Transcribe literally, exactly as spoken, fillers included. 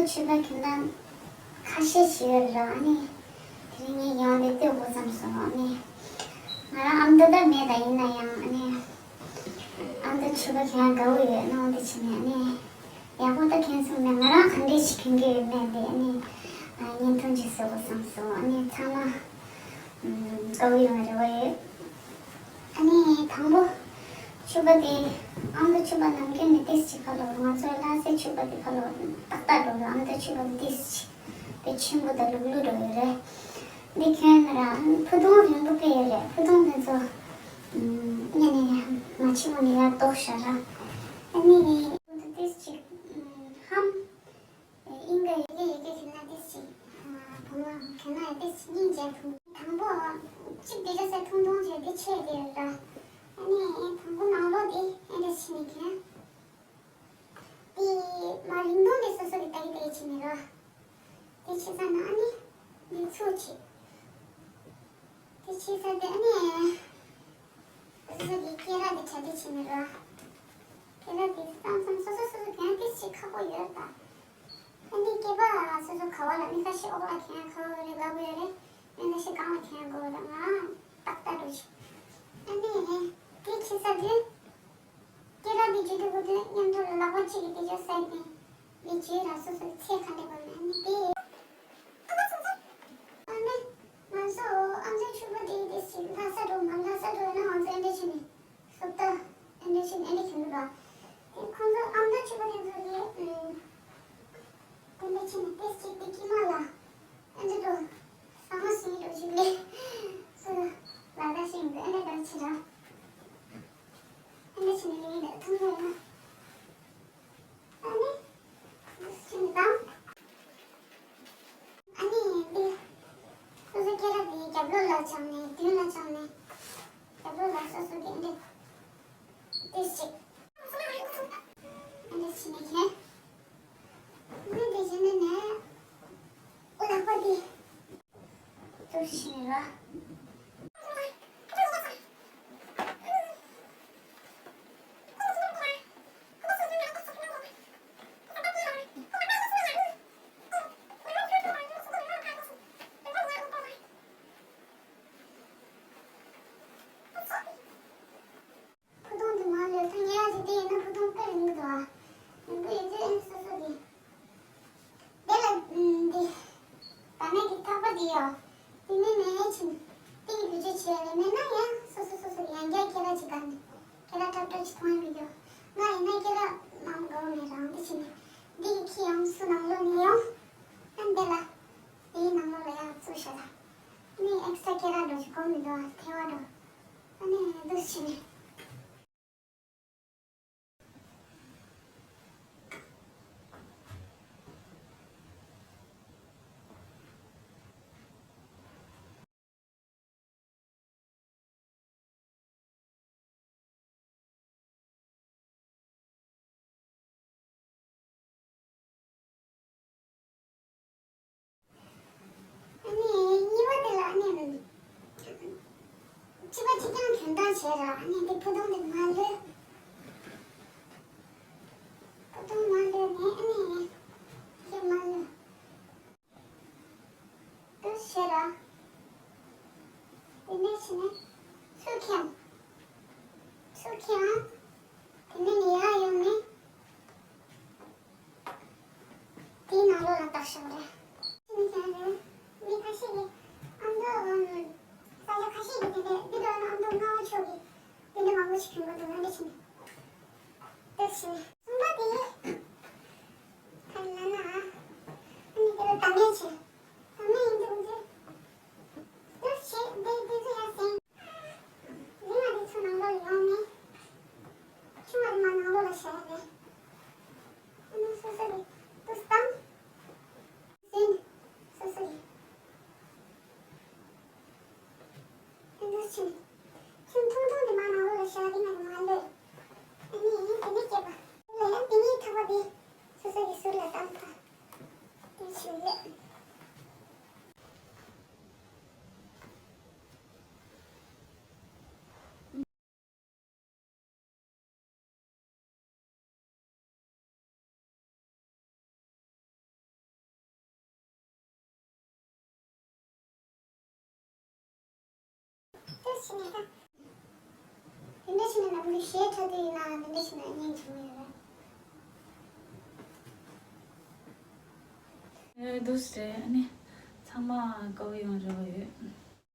ཕྱུ་པ་ཁྱོད་རང་ཁ་ཤས་ཤིག་ཡོད་ར། ཨ་ནི་དེ་རིང་ངས་ཡོང་དེ་ལྟོས་དགོས་བསམ་སོང་། ཨ་ནི་ང་རང་ཨ་མདོ་ད་མེད། ད་ཡིན་ན་ཡང་ཨ་ནི་ཨ་མདོ་ཕྱུ་པ་ཁྱོད་རང་དགའ་བོ་ཡོད་ནོ་འདི་བྱས་ནས། ཨ་ནི་ཡག་པོ་ད་ཁྱོད་ཚང་མས་ང་རང་ག་འདྲས་ཤིག་གྱོན་གྱི་ཡོད་མེད་དེ་ཨ་ནི་བརྙན་ཐུང་ཅིག་བཟོ་དགོས་བསམ་སོང་། ཨ་ནི་ཚང་མ་དགའ་བོ་ཡོང་བའི་རེ་བ་ཡོད། ཨ་ནི་དང་པོ་ཕྱུ་པ་དེ། ཨ་མདོ་ཕྱུ་པ་ནམ་རྒྱུན་ནས་ཏོག་ཙམ་ཁ་ལོ། ང་ཚོའི་ལྷ་སའི་ཕྱུ་པ་དེ་ཁ་ལོ་ཏག་ཏག་འགྲོ་ར། ཨ་མདོ་ཕྱུ་པ་ཏོག་ཙམ་དཔེ་ཆེན་པོ་དང་ལུག་ལུག་འགྲོ་ཡོད་རེད། འདི་ཁྱོད་རང་ཕུ་ཐུང་རིང་པོ་དཔེ་ཡོད་རེད། ཕུ་ཐུང་དེ་ཚོ་ཨ་ནི་མ་ཕྱི་མོ་ནས་ཡར་ལྡོག་ཤག་ར། ཨ་ནི་ཏོག་ཙམ་ཧམ། ཨིན་ག་ཡོད་ཀྱི་ཡོད་ཀྱི་ཁྱོད་རང་ཏོག་ཙམ། བུ་མོ་ཁྱོད་རང་ཡང་ཏོག་ཙམ་སྙིང་རྗེ་ཐུང་། དང་པོ་གཅིག་དེ་ལ་ས་ཐུང་ཐུང་བྱས་དེ་ཆེ་དེ་ར། ཨ་ནི་དང་པོ་ནང་ལོགས་དེ་ཨེ་འདྲ་བྱས་ནས་ཁྱོད། དེ་མ་རིང་ཐུང་དེ་སོ་སོ་གི་ལྟ་གི་ལྟ་གི་བྱས་ནས་ར། དེ་བྱས་ཙང་ན་ཨ་ནི་འདི་ཚུགས་བྱེད། དེ་བྱས་ཙང་དེ་ཨ་ནི། སོ་སོ་གི་སྐེ་རགས་དེ་གྲ་སྒྲིག་བྱས་ནས་ར། སྐེ་རགས་དེ་བསམ་བསམ་སོ་སོ་སོ་སོ་གྱོན་ཏོག་ཙམ་ཁག་པོ་ཡོད་ད། ཨ་འདི་སྐེད་པ་སོ་སོ་ག་བ་ལ། མི་ཁ་ཤས་འོག་ལ་གྱོན་ཁག་པོ་རེད། དགའ་པོ་ཡོད་རེད། མི་ཁ་ཤས་སྒང་ལ་གྱོན་དགོས་རེད། ང་རང་ཏག་ཏག་འགྲོ་ཆེ། ཨ་འདི་ནས་དེ་ཁྱི་ས་དེ། སྐེ་རགས་དེ་བརྗེ་དུས་ཁོ་དེ་མཉམ་དུ་ལ་ལག་པ་གཅིག་གིས་དེ་ཅོ་ས་དེ། མི་བརྗེ་ར། སོ་སོ་ཚེ་ག་འདྲ་དགོས་ན་ཨ་ནི་དེ། ཨ་ནི་ང་ཚོ་ཨ་མདོ་ཕྱུ་པ་དེ་དེ་ཞིག་ལྷ་ས་འགྲོ་མ། ལྷ་ས་འགྲོ་ན་ང་ཚོ་ཨེ་འདྲ་བྱས་ནས། སོབ་ད་ཨེ་འདྲ་བྱས་ནས་ཨེ་འདྲ་བྱས་ནས་ར། དེ་ཁོང་ཚོ་ཨ་མདོ་ཕྱུ་པ་དེ་ཚོ་གིས་ཨུམ། དེ་འདྲ་བྱས་ནས་ཏོག་ཙམ་དེ་དཀྱིལ་མ་ལ་ཨེ་འདྲ་འགྲོ། ཟ་མ་ཟིན་འགྲོ་ཞིག་ལས། སོ་ལ་ད་ཤིང་དུ་ཨེ་འདྲ་འགྲོ་ཆེ་ར། ཨེ་འདྲ་བྱས་ནས་ལས་འདི་ཐུང་ཐུང་ཡིན་ན། ཨ་ནི། འདི་ཕྱིན་དང་། ཨ་ནི་འདི། སོ་སོ་སྐེ་རགས་འདི་རྒྱབ་ལོགས་ལ་བཅངས་ནས། མདུན་ལ་བཅངས་ནས། རྒྱབ་ལོགས་ལ་སོ་སོ་འདི་འདི། འདི་ཞིག་འདི་ཕྱིན་ནས་ཁྱེར། འདི་འདི་བྱས་ནས་ནས། ཨོ་ལག་པ་འདི། ཏུ་ཕྱིན་ར། ཕུ་ཐུང་འདི་མར་ལོས་ཐང་ཡ་ཅིག་དེ་ཡིན་ན་ཕུ་ཐུང་དཔེ་རིང་གི་འདུག་ཨ། རིང་པོ་ཡོད་ཚད་ཨེ་སོ་སོ་གི། དེ་ལ་འདི། ད་ནས་ཀྱི་ཐག་པ་འདི་ཡོད། དེ་ནས་ནས་ཕྱིན། དེ་གི་བེད་སྤྱོད་བྱེད་ཡ་ལས་མེད་ན་ཡང་སོ་སོ་སོ་སོ་ཡང་བསྐྱར་སྐེ་རགས་ཅིག་ག་ནས། སྐེ་རགས་ཁྲབ་ཁྲབ་ཅིག་མཐོང་ཡ་མི་འགྱོ། ང་ཡིན་ན་སྐེ་རགས་མང་པོ་མེད་རང་འདི་བྱས་ནས། འདི་གི་ཁྱི་ཡང་སུ་ནང་ལོགས་ནས་ཡོང་། ཨ་འདི་ལ། དེའི་ནང་ལོགས་ལ་ཡང་བཙུགས་བཞག་ད། ནས་ཨེག་སི་ཊ་ར་སྐེ་རགས་འགྲོ་ཞིག་གོ་མི་འདུག་ཨ། ཐལ་བ་འགྲོ། ཨ་ནས་འདུག་བྱས་ནས། ཨ་ནི་གཉིས་པ་དེ་ལ་ཨ་ནི་གཅིག་པ་གཅིག་རྐྱང་གྱོན་སྟངས་བྱས་ར། ཨ་ནི་འདི་ཕུ་ཐུང་འདི་མར་ལོས། ཕུ་ཐུང་མར་ལོས་ནས་ཨ་ནི་འདི་མར་ལོས། འདུག་བྱས་ར། དེ་ནས་བྱས་ནས་ཚུར་འཁྱམས། ཚུར་འཁྱམས། དེ་ནས་ནི་ཡར་ཡོང་ནས། དེའི་ནང་ལོགས་ལ་བཏགས་བཞག་རེད། ཕྱིན་ཀྱང་རེད། མི་ཁ་ཤས་ཀྱིས་ཨ་མདོ་ཨམ། ས་ཆ་ཁ་ཤས་ཀྱིས་དེ་འདྲའི་འདི་འདྲ་ན་ཨ་མདོ་རྔ་བ་ཕྱོགས་ཀྱི་དེ་འདྲ་མང་པོ་ཞིག་གྱོན་གྱི་འདུག་ཨ་འདྲ་བྱས་ནས། འདུག་བྱས་ནས་གསུམ་པ་དེ། ག་རེ་ལབ་ན། ཨ་ནི་དེ་ལ་བརྡ་མེད་བྱས། བརྡ་མེད་ཡིན་དུས་འདི། འདུག་བྱས་འདི་འདི་ཚོ་ཡར་ཟིན། རིང་བ་འདི་ཚོ་ནང་ལོགས་ལ་ཡོང་ནས། ཆུང་བ་འདི་མར་ནང་ལོགས་ལ་བཞག་ཡ་རེད། ཨ་ནི་སོ་སོ་གི་འདུག་བཏང་། ཟིན། སོ་སོ་གི། ཨ་འདུག་བྱས་ནས། ཁྱིམ་ཐུང་ཐུང་འདི་མར་ནང་ལོགས་ལ་བཞག་གི་ང་མར་ལོས། ཨ་ནི་དེ་ནས་སྐྱེས་པ། ལ་ཡང་དེ་ནས་ཐག་པ་དེ་སོ་སོ་གི་ཟུར་ལ་བཏང་ཐལ། དེ་བྱས་ལས། དེ་འདྲ་བྱས་ན་ནམ་རྒྱུན་གཞས་འཁྲབ་དུས་ཡིན་ནའང་དེ་འདྲ་བྱས་ན་སྙིང་རྗེ་མོ་ཡོད་རེད། ཨེ་འདུག་སེ་རེད། ཨ་ནི་ཚང་མ་དགའ་བོ་ཡོང་རེ་བ་ཡོད།